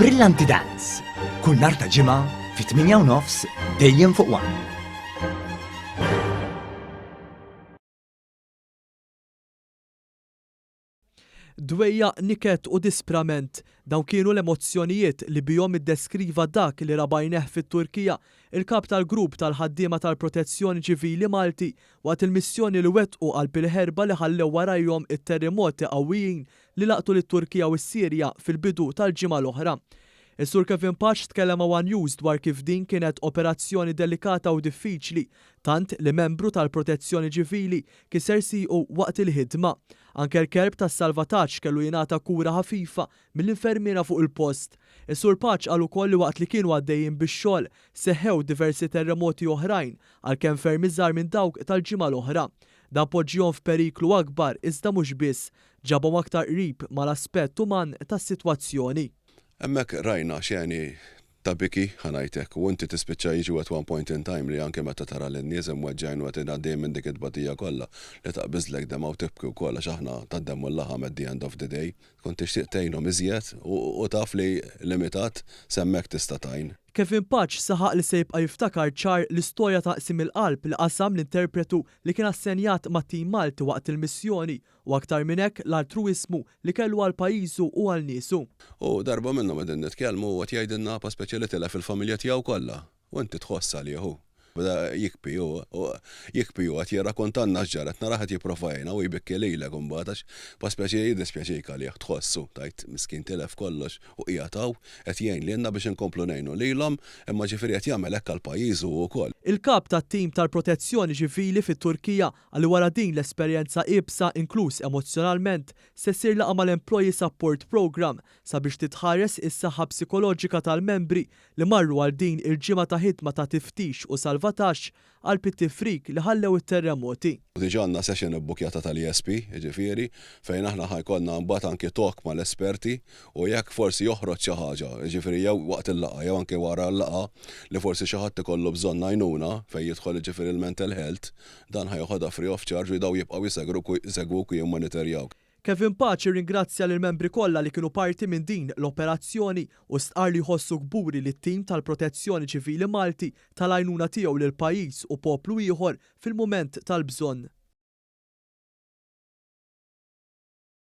Brillanti Dance, kull nhar ta' Ġimgħa fit-8:30 dejjem fuq One. Dwejjaq, niket u disprament, dawn kienu l-emozzjonijiet li bihom iddeskriva dak li ra b'għajnejh fit-Turkija il-Kap tal-Grupp tal-Ħaddiema tal-Protezzjoni Ċivili Malti waqt il-missjoni li wettqu qalb il-ħerba li ħallew warajhom it-terremoti qawwijin li laqtu lit-Turkija u s-Sirja fil-bidu tal-ġimgħa l-oħra. Is-Sur Kevin Pace tkellem ma' one News dwar kif din kienet operazzjoni delikata u diffiċli, tant li membru tal-Protezzjoni Ċivili kiser siequ waqt il-ħidma. Anke l-kelb tas-salvataġġ kellu jingħata kura ħafifa mill-infermiera fuq il-post. Is-Sur Pace qal ukoll li waqt li kienu għaddejjin bix-xogħol, seħħew diversi terremoti oħrajn, għalkemm ferm iżgħar minn dawk tal-ġimgħa l-oħra. Dan poġġihom f'periklu akbar iżda mhux biss, ġabhom aktar qrib mal-aspett uman tas-sitwazzjoni. Hemmhekk rajna xeni ta' biki, ħa ngħid hekk, u inti tispiċċa jiġu at one point in time li anke meta tara lin-nies imweġġgħin u qed għaddejjin minn dik it-tbatija kollha, li taqbiżlek demgħa u tibki wkoll għax aħna tad-demm u l-laħam at the end of the day. Tkun tixtieq tgħinhom iżjed u taf li limitat s'hemmhekk tista' tgħin. Kevin Pace saħaq li se jibqa' jiftakar ċar l-istorja ta' qsim il-qalb li qasam l-interpretu li kien assenjat mat-tim Malti waqt il-missjoni u aktar minn hekk l-altruwiżmu li kellu għal pajjiżu u għal niesu. U darba minnhom qegħdin nitkellmu u qed jgħidilna pa speċi li tilef il-familja tiegħu kollha. U inti tħoss għalih hu. Beda jikbi hu, jikbi hu qed jirrakontalna x'ġara, qed narah qed jipprova jgħinha u jbikki lilek imbagħad għax pa speċi jiddispjaċik għalih, tħossu, tgħid miskin tilef kollox u qiegħed hawn qed jgħin lilna biex inkomplu ngħinu lilhom, imma ġifieri qed jagħmel hekk għal pajjiżu hu wkoll. Il-Kap tat-tim tal-Protezzjoni Ċivili fit-Turkija qal li wara din l-esperjenza iebsa inkluż emozzjonalment se ssir laqgħa mal-Employee Support Programme sabiex titħares is-saħħa psikoloġika tal-membri li marru għal din il-ġimgħa ta' ħidma ta' tiftix u salvataġġ qalb it-tifrik li ħallew it-terremoti. Diġà għandna session ibbukkjata tal-ESP, jiġifieri, fejn aħna ħa jkollna mbagħad anki talk mal-esperti u jekk forsi joħroġ xi ħaġa, jiġifieri jew waqt il-laqgħa jew anki wara l-laqgħa li forsi xi ħadd ikollu bżonn għajnuna fejn jidħol jiġifieri l-mental health, dan ħa joħodha free of charge u dawn jibqgħu jsegwuk u jimmonitorjawk. Kevin Pace rringrazzja lill-membri kollha li kienu parti minn din l-operazzjoni u stqarr li jħossu kburi li t-tim tal-Protezzjoni Ċivili Malti ta l-għajnuna tiegħu lil pajjiż u poplu ieħor fil-mument tal-bżonn.